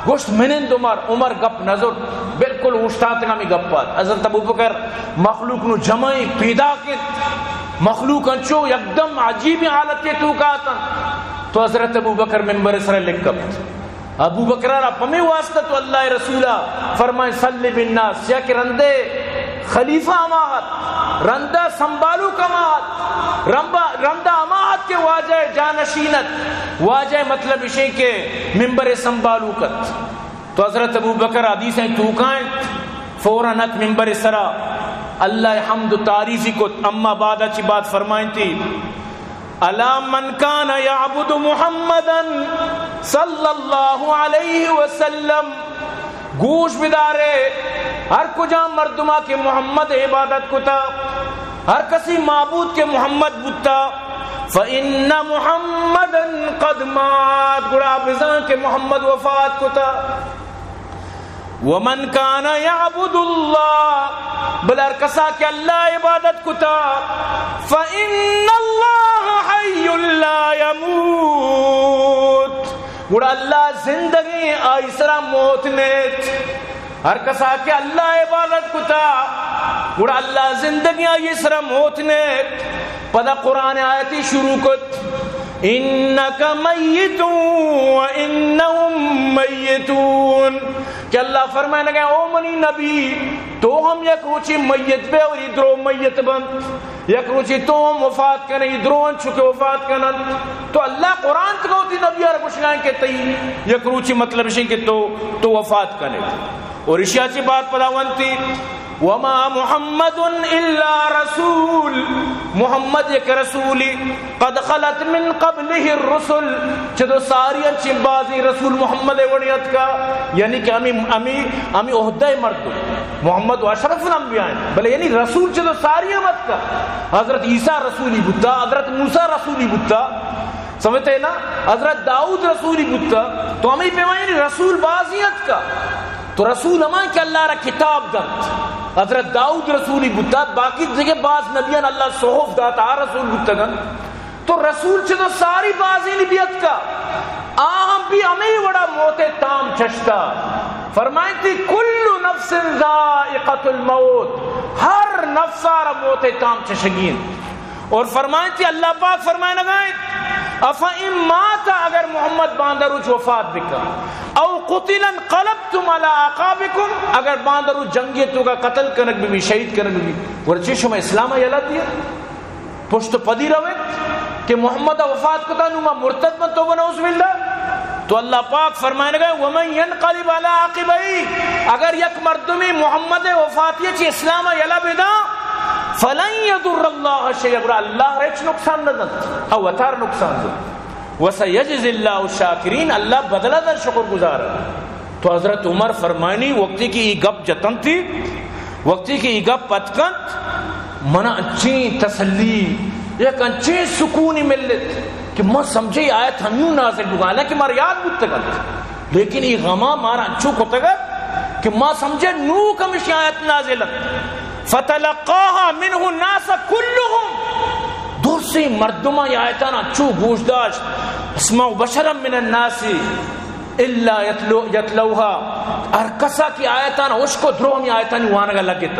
گوشت، منند عمر۔ عمر گپ نہ زرت، بالکل اوشتاتگ ہمے گپ ات۔ حضرت ابو بکر مخلوق نو جمعیں پیداک انت، مخلوق انچو یکدم عجیب حالت ء توکا اتنت۔ تو حضرت ابو بکر ممبر سر لکپت۔ ابو بکر ء را پمے واسطہ تو اللہ ء رسول ء فرمائے، صلی بالناس، یا کہ رندے خلیفہ ہما ات، رندا سنبھالوک ہما ات، رندا، رندا ہما ات کہ واجہ جانشین ات، واجہ مطلب اشیں کہ ممبر سنبھالوک ات۔ تو حضرت ابو بکر حدیث ء توکا انت، فوراً ات ممبر سرا، اللہ ء حمد و تعریفی کت، اما بعد ء چی بعد فرمائنتی، الا من کان یعبد محمدا صلی اللہ علیہ وسلم، گوش بدارے، ہر کجام مردما کہ محمد عبادت کتا، ہر کسی معبود کہ محمد بوتا، فإن محمدا قد مات، گڑا بزان کہ محمد وفات کتا۔ ومن کان یعبد اللہ، بل ہر کسا کہ اللہ عبادت کتا، فإن اللہ حی لا یموت، گڑا اللہ زندگیں، آئی سرا موت نیت۔ ہر کسا کہ اللہ عبادت کتا، گڑا اللہ زندگیں، آئی سرا موت نیت۔ پدا قرآن آیتی شروع کت، انک میت و انہم میتون، کہ اللہ فرمائنگا، او منی نبی، تو ہم یک روچی میت بے اور ای درو میت بنت، یک روچی تو ہم وفات کنے، ای درو انچو کہ وفات کننت۔ تو اللہ قرآن تگا وتی نبی آر گوشگائیں کہ تئی یک روچی مطلب اشیں کہ تو، تو وفات کنے۔ اور اشیا چی بات پدا ونتی، وما محمد الا رسول، محمد یک رسولی، قد خلت من قبلہ الرسل، چہ دو ساری انچیں بازیں رسول محمد ء وڑیں اتکا، یعنی کہ ہمیں، ہمیں، ہمیں عہدہ مردم۔ محمد و اشرف الانبیاء انت، بلے یعنی رسول چہ تو ساری ہم اتکا۔ حضرت عیسیٰ رسولی بوتا، حضرت موسیٰ رسولی بوتا، سمجھتے نا؟ حضرت داؤد رسولی بوتا۔ تو ہمیں پیما یعنی رسول بازی اتکا۔ تو رسول ہمائیں کہ اللہ را کتاب دنت۔ حضرت داؤد رسولی بوتا، باقی دیگہ باز نبیان اللہ صحف داتا، آ رسول بوتگن۔ تو رسول چہ تو ساری بازینی بیت کا، آ ہم بھی ہمیں وڑا موت تام چشتا۔ فرمائیتی، کل نفس ذائقۃ الموت، ہر نفس آ را موت تام چشگین۔ اور فرمائیتی، اللہ پاک فرمائنگا انت، افإن مات، اگر محمد باندروچ وفات بکا، او قتل انقلبتم علی اعقابکم، اگر باندروچ جنگی توکا قتل کنگ بی، شہید کنگ بی، ورچی شما اسلام یلا دیا؟ پشت پدی روت کہ محمد وفات کتا، نو ما مرتد بن، توبہ نعوذ باللہ۔ تو اللہ پاک فرمائنگا، ومن ينقلب على عقبيه، اگر یک مردمی محمد وفاتی چی اسلام یلا بدا، فلن يضر الله شيئا، گڑا اللہ را ہچ نقصان نہ دنت، او وتار نقصان دنت۔ وسيجزي الله الشاكرين، اللہ بدلہ دن شکر گزار۔ تو حضرت عمر فرمائنی، وقتی کہ ای گپ جتنتی، وقتی کہ ای گپ پت کنت، منا انچیں تسلی، یک انچیں سکونی ملت کہ ما سمجھے آیت ہنو نازل بگا، حالانکہ مارا یاد بوتگ انت، لیکن ای غما مارا انچو کتگ ات کہ ما سمجھے نو کمشی آیت نازل انت۔ فتلقاها منه الناس كلهم، درسیں مردماں ای آیتانا چو گوش داشت، اسمع بشرا من الناس الا يتلو-، يتلوها، ہر کسا کہ آیتانا اشکو، درو ہمی آیتانی وانگا لگت۔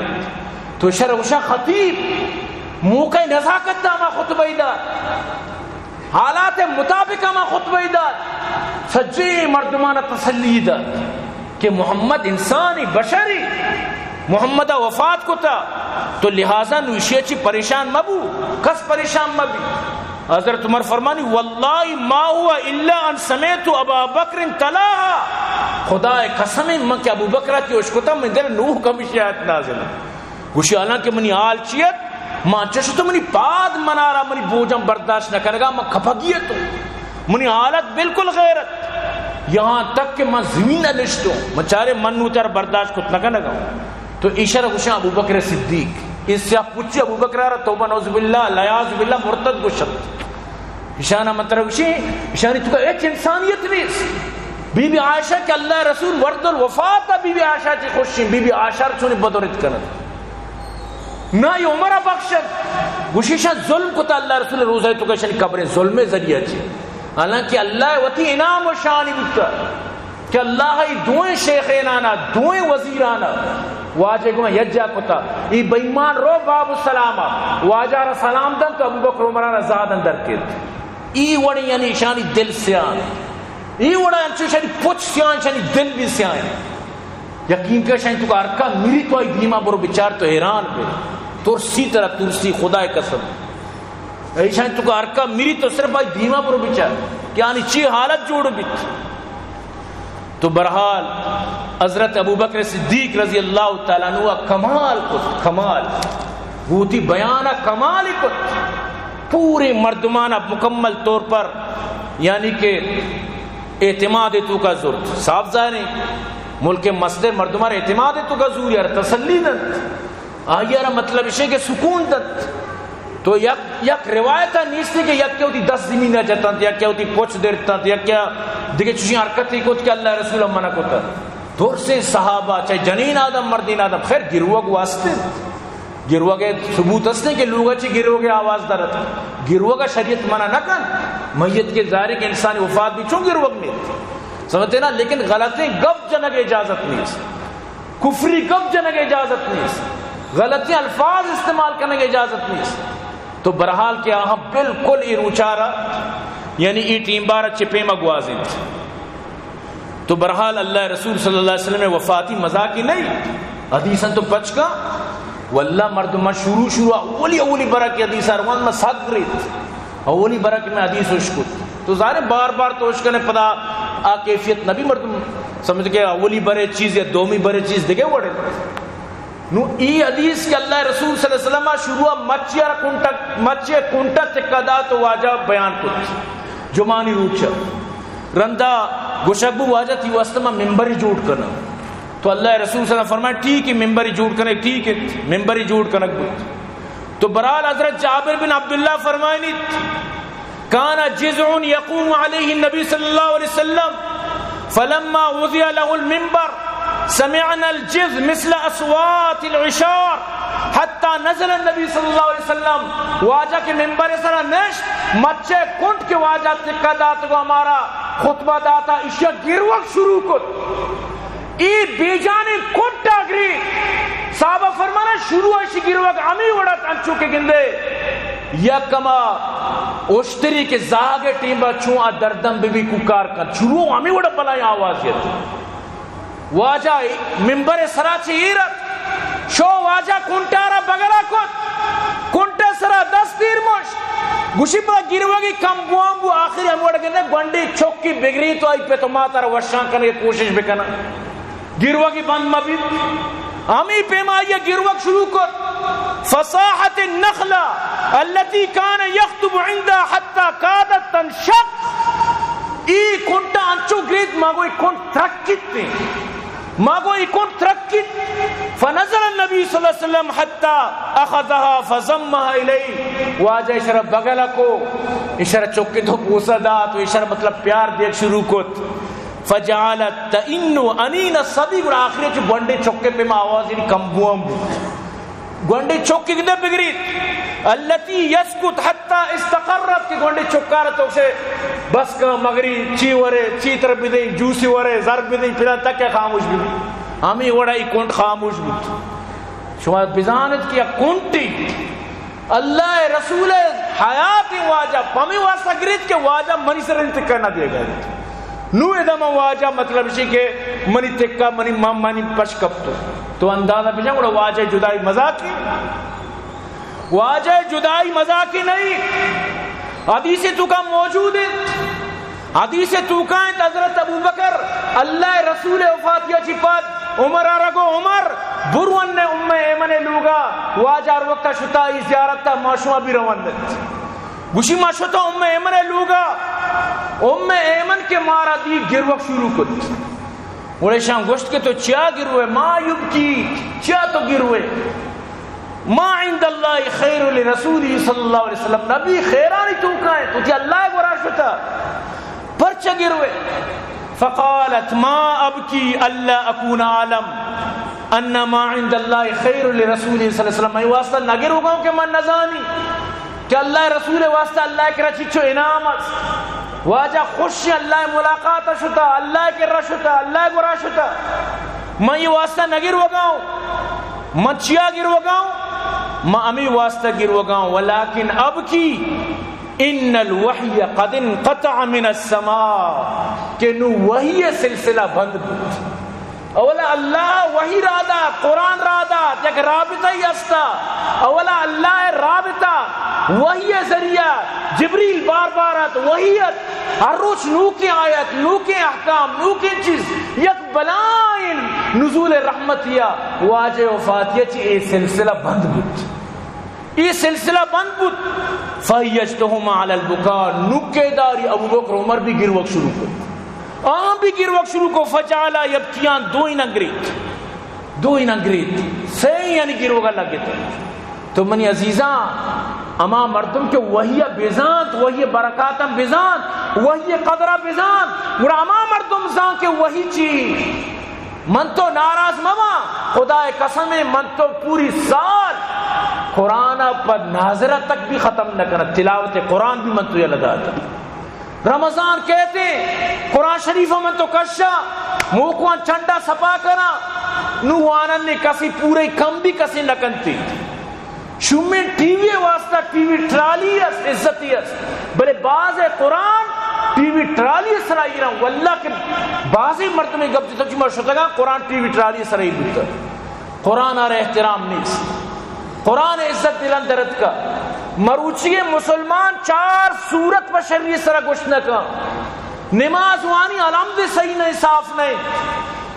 تو شر گوشا خطیب موقع نزاکت دا ہما خطبہ ای دات، حالات مطابق ہما خطبہ ای دات، سجیں مردمان تسلی دات کہ محمد انسانی، بشری، محمد وفات کتا، تو لہذا نو ایشی چی پریشان مبو، کس پریشان مبی۔ حضرت عمر فرمانی، والله ما هو الا ان سمعت ابا بکر تلاها، خدا قسم من کہ ابو بکر تی اشکتا، من دل نو کمشی آیت نازل۔ گوشی، حالانکہ منی حال چی ات؟ ما چش تو منی پاد منارا منی بوجم برداشت نہ کنگا، من کپگی اتوں۔ منی حالت بالکل غیر ات۔ یہاں تک کہ من زمین نہ نشتوں، من چارے من نو تر برداشت کت نہ کنگا۔ تو ایشرا گوشاں ابو بکر صدیق، اس سیاہ پچی ابو بکر را توبہ نعوذ باللہ، لیاذ باللہ مرتد گوشت۔ ایشانا من ترا گوشیں، ایشانی توکا ہچ انسانیت نیست۔ بی بی عائشہ کہ اللہ رسول ورد الوفات، بی بی عائشہ چی خوشیں، بی بی عائشہ را چونی بدرت کنت۔ نہ ای عمر بخشت، گوشی ایشاں ظلم کتا اللہ رسول روزہ توکا ایشانی قبریں ظلم ذریعہ چی۔ حالانکہ اللہ وتی انعام و شانی بوتا۔ کہ اللہ ای دوئیں شیخینانا، دوئیں وزیرانا، واجہ گما یجا کتا، ای بے ایمان رو باب السلاما، واجہ را سلام دنت، ابو بکر عمرانا زادن در کیت۔ ای وڑیں یعنی ایشانی دل سیاہ، ای وڑا انچو ایشانی پچ سیاہ، ایشانی دل بھی سیاہ۔ یقین کہ ایشانی توکا ہرکا میری تو آئی دیما برو بچار تو حیران بے، ترسی ترا ترسی، خدائے قسم۔ ایشانی توکا ہرکا میری تو صرف آئی دیما برو بچار کہ آنی چی حالت جوڑ بیت۔ تو بہرحال حضرت ابوبکر صدیق رضی اللہ تعالی عنہ کمال کت، کمال، گوتی بیان کمال کت، پورے مردمان مکمل طور پر یعنی کہ اعتماد توکا زرت۔ صاف ظاہر ہے ملک مستر مردمان اعتماد توکا زوری اور تسلی دنت۔ آئی ء را مطلب ایش کہ سکون دنت۔ تو یک، یک روایت ء نیست کہ یک کہ وتی دست زمین ء جتنت، یک کہ وتی پچ درتنت، یک کہ دگہ چشیں حرکتے کت کہ اللہ رسول ء منع کت۔ درسیں صحابہ، چاہے جنین آدم، مردین آدم، خیر گروگ واسطے، گروگ ء ثبوت است کہ لوگ ء چہ گروگ ء آواز درت۔ گروگ ء شریعت منع نہ کنت۔ میت کہ ظاہر کہ انسانی وفات بھی چون گروگ نیت۔ سمجھتے نا؟ لیکن غلطیں گپ جنگ اجازت نیست۔ کفری گپ جنگ اجازت نیست، غلطیں الفاظ استعمال کنگ اجازت نیست۔ تو بہرحال کہ آہاں بالکل ای روچارا، یعنی ای ٹیم بارا چہ پیما گوازینت۔ تو بہرحال اللہ رسول صلی اللہ علیہ وسلم وفاتی مذاقی نہیں، حدیثاں تو پچ کا۔ واللہ مردم من شروع شروع اولی اولی برا کہ حدیث آر وان من سک ریت۔ اولی برا کہ من حدیث اشکت۔ تو ظاہر ہے بار بار تو اشکنے پدا آ کیفیت نبی مردم سمجھ کہ اولی برے چیز یا دومی برے چیز دگہ وڑے۔ نو ای حدیث کہ اللہ رسول صلی اللہ علیہ وسلم شروع مچی آر کنٹا، مچی کنٹا تکا دا تو واجہ بیان کت۔ جمعانی روچ رندا گوشگ بو واجہ تی واسطہ ما ممبری جوڑ کناں۔ تو اللہ رسول صلی اللہ علیہ وسلم فرمائے، ٹھیک ہے، ممبری جوڑ کنگ، ٹھیک ہے، ممبری جوڑ کنگ بوت۔ تو برحال حضرت جابر بن عبداللہ فرمائنیت، كان جذع يقوم عليه النبي صلى الله عليه وسلم، فلما وضع له المنبر سمعنا الجذع مثل أصوات العشار حتى نزل النبي صلى الله عليه وسلم۔ واجہ کہ ممبر سرا نشت، مچے کنٹ کہ واجہ تکہ دات گو ہمارا خطبہ داتا، اشیا گروک شروع کت۔ اے بیجانیں کنٹا گری۔ صحابہ فرمانا، شروع اشی گروک ہمے وڑا انچو کہ گندے یک ہما اشتری کہ زاگ ٹیمبا چون آ دردم ببی کوکار کن، شروع ہمے وڑا بلائیں آواز یت۔ واجہ ممبر سرا چہ ایر ات، شو واجہ کنٹارا بگلا کت، کنٹے سرا دست دیر مشت، گوشی پدا گروگی کم بوان بو، آخر ہم وڑ گندے گونڈی چکی بگری تو آئی پت و ماتارا وشان کنگے کوشش بکنن۔ گروگی بند مبیت۔ ہمے پیما آئی گروگ شروع کت۔ فصاحت النخلة التي كان يخطب عندها حتى كادت تنشق۔ اے کنٹا انچو گریت، ما گو اے کنٹ ترکیت، ما گو اے کنٹ ترکیت۔ فنزل النبي صلى الله عليه وسلم حتى أخذها فضمها إليه۔ واجہ اشرا بگل کو، اشرا چکی تو بوسہ دات و اشرا مطلب پیار دیگ شروع کت۔ فجعلت تئن أنين الصبي، گڑا آخری چہ گونڈیں چکے پیما آواز یعنی کم بوان بوت۔ گونڈیں چکے گندے بگریت، التي يسكت حتى استقرت، کہ گونڈیں چکار تو سے بس کا مگری چی ورے، چی تر بدیں، جوسی ورے، زر بدیں، پدا تک خاموش بی۔ ہمے وڑا ای کنٹ خاموش بوت۔ شما بزانت کہ یک کنٹی اللہ ءِ رسول ءِ حیات ءِ واجہ پمے واسطہ گریت کہ واجہ منی سر انت کنہ دیگا۔ نو ادا من واجہ مطلب شی کہ منی تکا منی مم منی پش کپتو۔ تو اندازہ بجن گڑا واجہ جدائی مذاقی، واجہ جدائی مذاقی نہیں۔ حدیث تو کا موجود ہے۔ حدیث توکا انت حضرت ابوبکر، اللہ ءِ رسول ءِ وفاتیا چی پد عمر ءَ را گو عمر، برو انے ام ایمن ءِ لوگا، واجہ ہر وقت شتا ای زیارت ءَ ما شما بھی روند انت۔ گوشی ما شتا ام ایمن ءِ لوگا، ام ایمن کہ مارا دی گروک شروع کت۔ گڑا ایشاں گوشت کہ تو چیا گروئے؟ ما یبکی، چیا تو گروئے؟ ما عند الله خير لرسوله صلى الله عليه وسلم، نبی خیرانی توکا انت، وتی اللہ ءِ گورا شتا، پرچا گروئے؟ فقالت ما أبكي ألا أكون أعلم أن ما عند الله خير لرسوله صلى الله عليه وسلم، من واسطہ نہ گروگاؤں کہ من نزانی کہ اللہ ءِ رسول ءِ واسطہ اللہ ءِ کرا چچو انعام است۔ واجہ خوش، اللہ ءِ ملاقات شتا، اللہ ءِ کرا شتا، اللہ ءِ گورا شتا۔ من اے واسطہ نہ گروگاؤں۔ من چیا گروگاؤں؟ من ہمے واسطہ گروگاؤں، ولكن أبكي أن الوحي قد انقطع من السماء، کہ نو وحی ءِ سلسلہ بند بوت۔ اولا اللہ وحی را دات، قرآن را دات، یک رابطہ ہی ہستا۔ اولا اللہ ءِ رابطہ وحی ءِ ذریعہ، جبریل بار بار ات، وحی ات، ہر روچ نوکیں آیت، نوکیں احکام، نوکیں چیز، یک بلائیں نزول رحمتیا۔ واجہ وفاتیا چی اے سلسلہ بند بوت۔ اے سلسلہ بند بوت۔ فهيجتهما على البكاء، نوکے داری ابوبکر عمر بھی گروک شروع کت۔ آ بھی گروک شروع کو، فجعلا يبكيان، دوئیناں گریت۔ دوئیناں گریت۔ سئیں یعنی گروگا لگت۔ تو منی عزیزاں، ہما مردم کہ وحی ءَ بزانت، وحی ءِ برکاتاں بزانت، وحی ءِ قدر ءَ بزانت، گڑا ہما مردم زان کہ وحی چی۔ من تو ناراض مباں، خدا ءِ قسم، من تو پوری سال قرآن ءَ پہ ناظرہ تک بھی ختم نہ کناں، تلاوت قرآن بھی من تو یلہ داتہ۔ رمضان کئیت، قرآن شریف من تو کشاں، موکواں چنڈا سپا کناں، نو وانن کسی پورے کم بھی کسی نہ کنتی۔ شومیں ٹی وی ءِ واسطہ ٹی وی ٹرالی است، عزتی است، بلے باز قرآن ٹی وی ٹرالی ءِ سرا ایراں۔ واللہ کہ بازیں مردمے گپ جتگ، چما شتگاں قرآن ٹی وی ٹرالی ءِ سرا ایر بوتگ۔ قرآن ءَ را احترام نیست۔ قرآن ءِ عزت دلاں درتکا۔ مروچی مسلمان چار سورت پہ شری ءِ سرا گوشت نہ کن۔ نماز وانی الحمد صحیح نہ، صاف نہ۔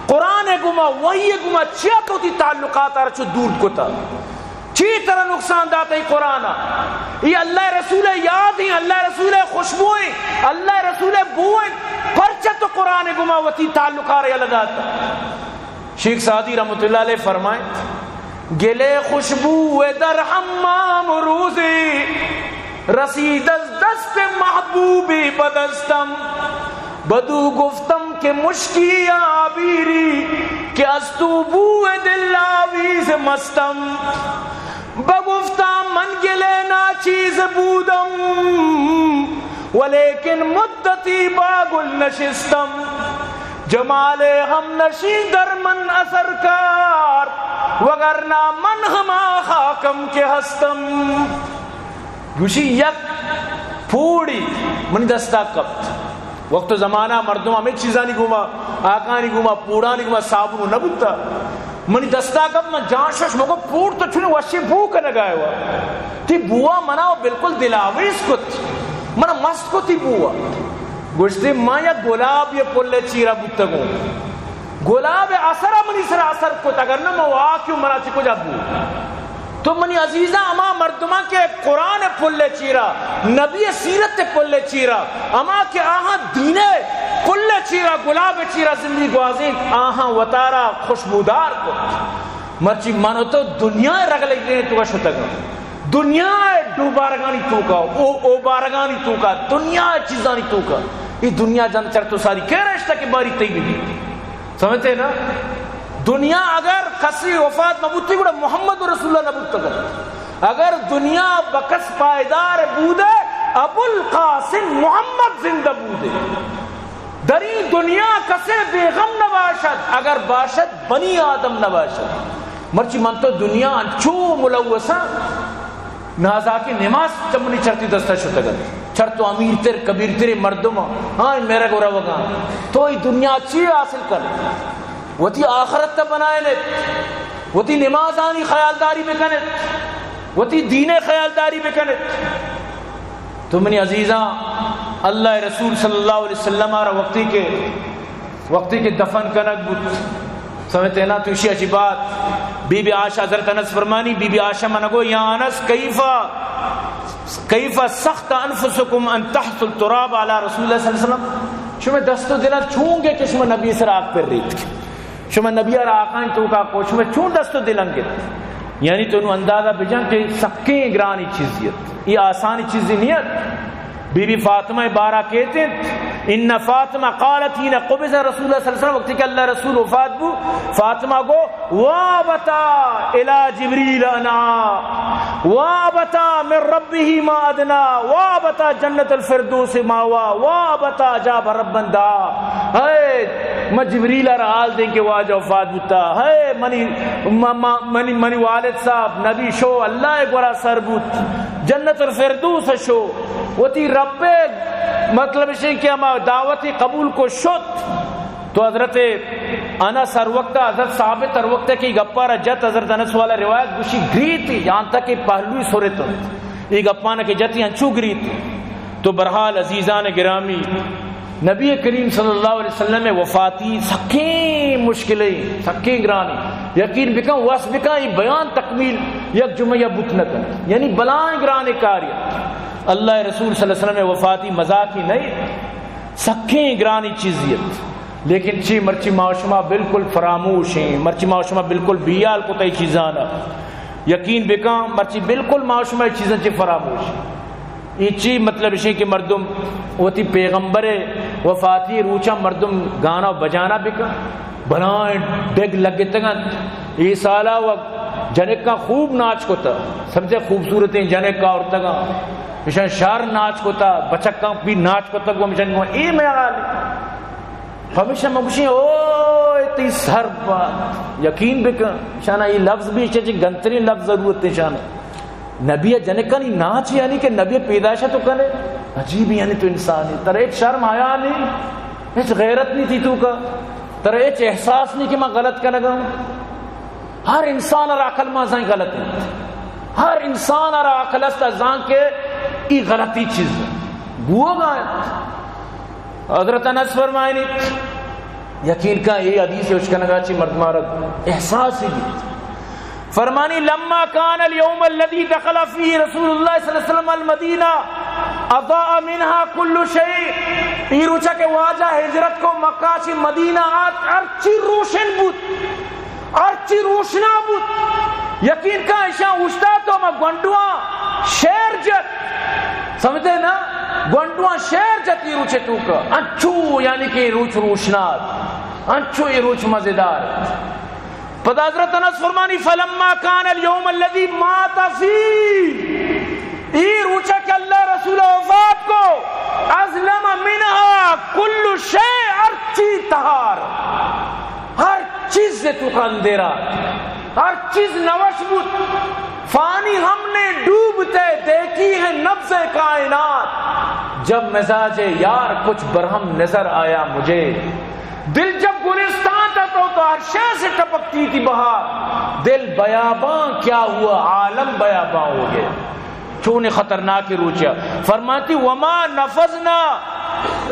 قرآن ءِ گوما، وحی ءِ گوما چیا تو وتی تعلقات ءَ را چو دور کتا؟ چی ترا نقصان داتا ای قرآن ءَ؟ ای اللہ ءِ رسول ءِ یاد ایں، اللہ ءِ رسول ءِ خوشبو ایں، اللہ ءِ رسول ءِ بو ایں۔ پرچا تو قرآن ءِ گوما وتی تعلق ءَ را یلہ داتا؟ شیخ سعدی رحمت اللہ علیہ فرمائیں، گلے خوشبو در حمام روزے، رسید از دست محبوبی بدستم. بدو گفتم که مشکی عبیری، که از تو بو دل آویز مستم. بگفتا من گلے ناچیز بودم، ولیکن مدتی با گل نشستم. جمال همنشین در من اثر کرد، وگرنه من هما خاکم که هستم. گوشی یک پوڑی منی دستا کپت. وقت و زمانہ مردم ہمے چیزانی گوما، آکانی گوما، پوڑانی گوما صابون نہ بوتا. منی دستا کپت، من جان شش مگو پوڑ تو چنے وشیں بو کنگا ہے وا. تی بوا منا بالکل دلاویز کت، منا مست کت تی بوا. گوشتے من یک گلاب یہ پل چیرا بوتگوں. گلاب اثر منی سرا اثر کت، اگر نہ من واقعی منا چی کجا بو. تو منی عزیزاں، ہما مردماں کہ قرآن پل چیرا، نبی سیرت پل چیرا، ہما کہ آہاں دین پل چیرا، گلاب چیرا زندگی گوازین، آہاں وتارا خوشبودار کت. مرچی من و تو دنیا رگلگیں تو شتگاں، دنیا ڈوبارگانی توکا، او، او بارگانی توکا، دنیا چیزانی توکا. یہ دنیا جن چر تو ساری کہہ رشتہ کہ باری تئی بھی. سمجھتے نا؟ دنیا اگر کسی وفات نہ بوتی، گڑا محمد رسول اللہ نہ بوتگ. اگر دنیا بکس پائیدار بودے، ابوالقاسم محمد زندہ بودے. در این دنیا کسے بے غم نہ باشد، اگر باشد بنی آدم نہ باشد. مرچی من تو دنیا انچو ملوثاں، نازاکیں نماز چمنی چرتی دستا شتگ انت. چر تو امیر تر، کبیر تریں مردم، ہاں، میرگ و روگاں. تو ای دنیا چی حاصل کن؟ وتی آخرت تا بنائینت، وتی نمازانی خیالداری بکنت، وتی دین خیالداری بکنت. تو منی عزیزاں، اللہ رسول صلی اللہ علیہ وسلم آرا وقتی کہ وقتی کہ دفن کنگ بوت، سمجھتے نا، تو اشی عجیب بات. بی بی عائشہ، حضرت انس فرمانی، بی بی عائشہ من گو، یا انس، کیف، کیف سخت انفسکم ان تحثوا التراب علی رسول اللہ صلی اللہ علیہ وسلم؟ شما دست و دلان چون گے کہ شما نبی سر آگ پر ریت، شما نبی را آکان توکا کو، شما چون دست و دلان گے؟ یعنی تو نو اندازہ بجن کہ سکیں گرانی چیزی ات، یہ آسانی چیزی نہیں ات. بی بی فاطمہ بارا کہتے ہیں، ان فاطمہ قالت حين قبض رسول اللہ صلی اللہ علیہ وسلم، وقتی کہ اللہ رسول وفات بو، فاطمہ گو، وابتا الی جبریل انا، وابتا من ربه ما ادنا، وابتا جنت الفردوس ماوا، وابتا جاب ربا دعا. اے ما جبریل را حال دیں کہ واجہ وفات بوتا. اے منی، ما، ما، منی، منی والد صاحب نبی شو اللہ گورا سر بوت، جنت الفردوس شو، وتی رب، مطلب شے کہ ہما دعوتی قبول کو شت. تو حضرت انس ہر وقت، حضرت ثابت ہر وقت کہ گپا را جت، حضرت انس والا روایت گوشی گریتی، یہاں تک کہ پہلوی سرت. یہ گپانا کہ جتی انچو گریتی. تو برحال عزیزان گرامی، نبی کریم صلی اللہ علیہ وسلم وفاتی سکیں مشکلیں، سکیں گرانی. یقین بکن، وس بکن، یہ بیان تکمیل یک جمعہ یا بوت نہ کن. یعنی بلائیں گران کاری. اللہ رسول صلی اللہ علیہ وسلم وفاتی مذاقی نہیں، سکیں گرانی چیزی ات. لیکن چی مرچی ما و شما بالکل فراموش ہیں، مرچی ما و شما بالکل بیال کتا ای چیزانا. یقین بکن، مرچی بالکل ما و شما ای چیزاں چی فراموش ہیں. ای چی مطلب اشیں کہ مردم وتی پیغمبر وفاتی روچاں مردم گانا و بجانا بکن، بلائیں ڈگ لگتگن. ای سالا و جنکاں خوب ناچ کتا، سمجھے، خوبصورتیں جنک آورتگاں، اشان شر ناچ کتا، بچکاں بھی ناچ کتا، گو مشان گو اے میال. ہمیشہ من گوشیں، او تئی سر بات، یقین بکن، شانا یہ لفظ بھی چہ گنترین لفظ ضرورت ہے شانا. نبی جنکانی ناچ یعنی کہ نبی پیدائش تو کنے، عجیب یعنی تو انسان ہے، ترا ہچ شرم حیا نہیں، ہچ غیرت نہیں تھی تو کا، ترا ہچ احساس نہیں کہ میں غلط کنگا ہوں. ہر انسان را عقل ما زان غلط ہے، ہر انسان را عقل است زان کہ ای غلطی چیز ہے. بوگا حضرت انس فرمائنی، یقین کا یہ حدیث اچ کنگا چی مردمارا احساس ہی بیت. فرمانی، لما كان اليوم الذي دخل فيه رسول الله صلى الله عليه وسلم المدينة أضاء منها كل شيء. ای روچا کہ واجہ ہجرت کو مکہ چی مدینہ آت، ہر چی روشن بوت. روشنا بوت۔ یقین کن، ایشاں اوشتات و ہما گونڈواں شیر جت۔ سمجھتے نا؟ گونڈواں شیر جت ای روچ توکا۔ انچو یعنی کہ ای روچ روشنات، انچو ای روچ مزیدار۔ پدا حضرت انس فرمانی، فلما کان الیوم الذی مات فیہ، ای روچا کہ اللہ رسول وفات کو، اظلم منها کل شیء، ہر چیز تہار، ہر چیز توکا اندھیرا، ہر چیز نوش بوت۔ فانی ہم نے ڈوبتے دیکھی ہے نبض کائنات، جب مزاج یار کچھ برہم نظر آیا مجھے۔ دل جب گلستان تھا تو، تو ہر شے سے ٹپکتی تھی بہار، دل بیاباں کیا ہوا، عالم بیاباں ہو گئے۔ چون خطرناک روچا۔ فرماتی، وما نفضنا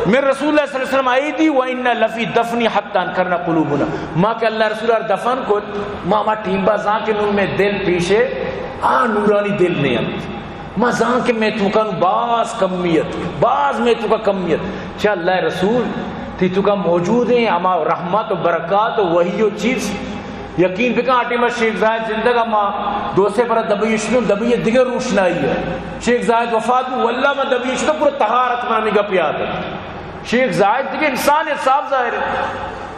من رسول اللہ صلی اللہ علیہ وسلم ایدی و انا لفی دفنی حتی انکرنا قلوبنا۔ ما کہ اللہ رسول ءَ دفن کت، ما ہما ٹیم با زان کہ نوں مئے دل پیشے آ نورانی دل نہ انت۔ ما زان کہ مئے توکا نوں باز کمیت، باز مئے توکا کمیت۔ چہ اللہ رسول تئی توکا موجود ہیں، ہما رحمت و برکات و وحی و چیز۔ یقین بکن، آ ٹیم ءَ شیخ زاہد زندگ ءَ، ما دو سے برا دبئی شتوں، دبئی ءَ دگہ روشنائی ءَ۔ شیخ زاہد وفات بو، واللہ من دبئی شتوں، پورا طہارت من ہمے گپ یاد ہے۔ شیخ زاہد دگہ انسان ہے، صاف ظاہر ہے۔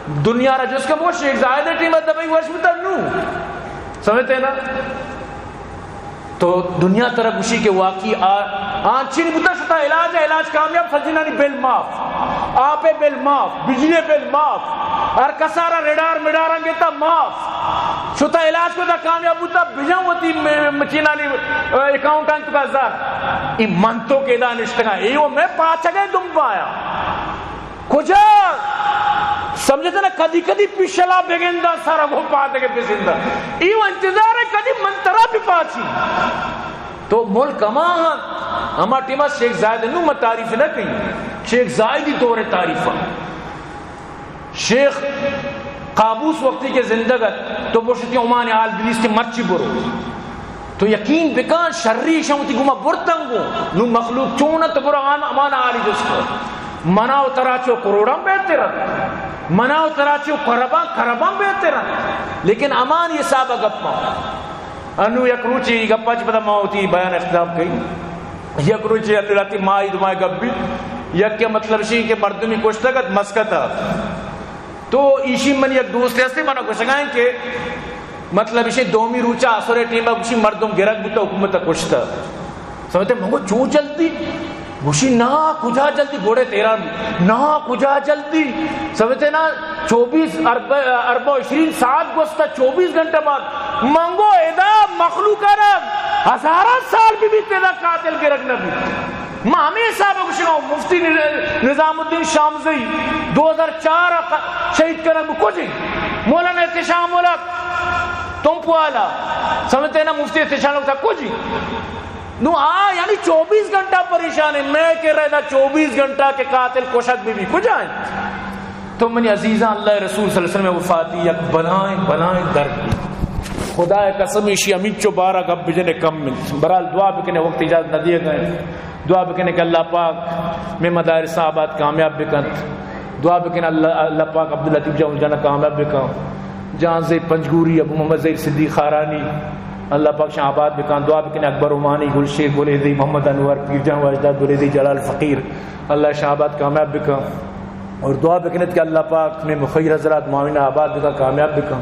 دنیا را جست کن بو، شیخ زاہد ءِ ٹیم ءَ دبئی وش بوتا نوں۔ سمجھتے ہیں نا؟ تو دنیا ترا گوشی کہ واقعی آ، آنچین بوتا شتا علاج ہے، علاج کامیاب، سجنانی بل معاف، آپ بل معاف، بجلی بل معاف، ہر کسارا ریڈار میڈاراں گیتا معاف۔ شتا علاج کو تا کامیاب بوتا، بجن وتی م-، مچینانی، ا، اکاؤنٹاں توکا زر۔ ای من تو کہ ادا نشتگاں، ای و مئے پاچگے دمبایا۔ کجا؟ سمجھتے نا، کدی کدی پیشلا بگندا سر گو پادگے بزندا۔ ای و انتظار ہے کدی من ترا بپاچی۔ تو ملک ہما ہاں، ہما ٹیما شیخ زاہد نوں من تعریف نہ کئی۔ شیخ زاہدی دور تعریف۔ شیخ قابوس وقتی کہ زندگ ات، تو بوشتی عمان آل بلیس کہ مرچی برو۔ تو یقین بکن، شری ایشاں وتی گوما برتن گوں۔ نوں مخلوق چون انت، برو آن امان آلی جست کن۔ منا و ترا چو کروڑاں بہتر انت۔ منا و ترا چو کرباں، کرباں بہتر انت۔ لیکن امان حساب گپاں۔ انوں یک روچے ای گپا چہ پدا ما وتی بیان اختتام کئی۔ یک روچے انوں راتی ما ای دمائے گپ بیت۔ یک کہ مطلب شی کہ مردمی کشتگ ات مسکت ءَ۔ تو ایشی من یک دوستے ہستے، منا گوشگا انت کہ مطلب ایشی دومی روچا عصر ٹیما گوشی مردم گرگ بوتا، حکومت کشتا۔ سمجھتے، من گو چو جلدی؟ گوشی نا، کجا جلدی؟ گوڑے تیران بی۔ نا، کجا جلدی؟ سمجھتے نا، چوبیس ارب، اربع و عشرین ساعت گوستا، چوبیس گھنٹہ بعد۔ من گو ادا مخلوق را ہزاراں سال بی بیت، ادا قاتل گرگ نہ بیت۔ ما ہمے حساب ءَ گوشگا اوں، مفتی نظام الدین شامزئی دو ہزار چار ءَ شہید کنگ بو، کجی؟ مولانا احتشام الحق تمپوالا، سمجھتے نا، مفتی احتشام الحق کجی؟ نوں آ یعنی چوبیس گھنٹہ پریشان ہے، میں کہ رہدا چوبیس گھنٹہ کہ قاتل کشگ بی بی، کجا انت؟ تو منی عزیزاں، اللہ رسول صلی اللہ علیہ وسلم وفاتی یک بلائیں، بلائیں درد۔ خدا قسم ایشی ہمینچو بارا گپ بجنے کم انت۔ برحال دعا بکنے، وقت اجازت نہ دیے گئے۔ دعا بکنے کہ اللہ پاک میں مدارساں آباد کامیاب بکنت۔ دعا بکنے اللہ، اللہ پاک عبداللطیف جان جانا کامیاب بکن۔ جان زید پنجگوری، ابو محمد زید صدیق خارانی، اللہ پاک شان آباد بکن۔ دعا بکنے اکبر عمانی، گل شیر، گل ہدی محمد انور، پیر جان واجدہ، گل ہدی جلال فقیر، اللہ شان آباد کامیاب بکن۔ اور دعا بکنت کہ اللہ پاک میں مخیر حضرات معاون آباد بکن، کامیاب بکن۔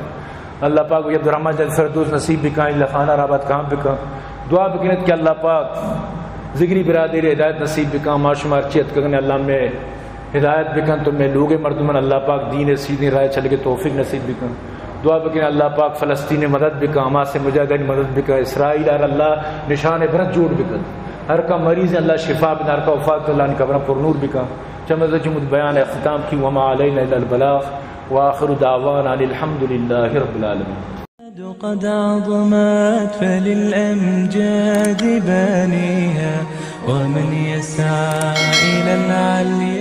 اللہ پاک وی عبدالرحمن جان فردوس نصیب بکن، اللہ خانہ آباد کام بکن۔ دعا بکنت کہ اللہ پاک ذگری برادری ہدایت نصیب بکن، ما شما ہرچی اتکگنے اللہ میں ہدایت بکن، تو میں لوگ مردمن اللہ پاک دین سیدھیں راہ چلگے توفیق نصیب بکن۔ دعا بکن اللہ پاک فلسطین مدد بکن، حماس مجاہدین مدد بکن، اسرائیل ار اللہ نشان عبرت جوڑ بکن۔ ہر کا مریض اللہ شفا بدن، ہر کا وفات اللہ نی قبران پر نور بکن۔ چمز جمود بیان اختتام کی، وما علینا الا البلاغ، وآخر دعوانا ان الحمد للہ رب العالمین۔ قد عظمت فللأمجاد بانيها، ومن يسعى إلى العلي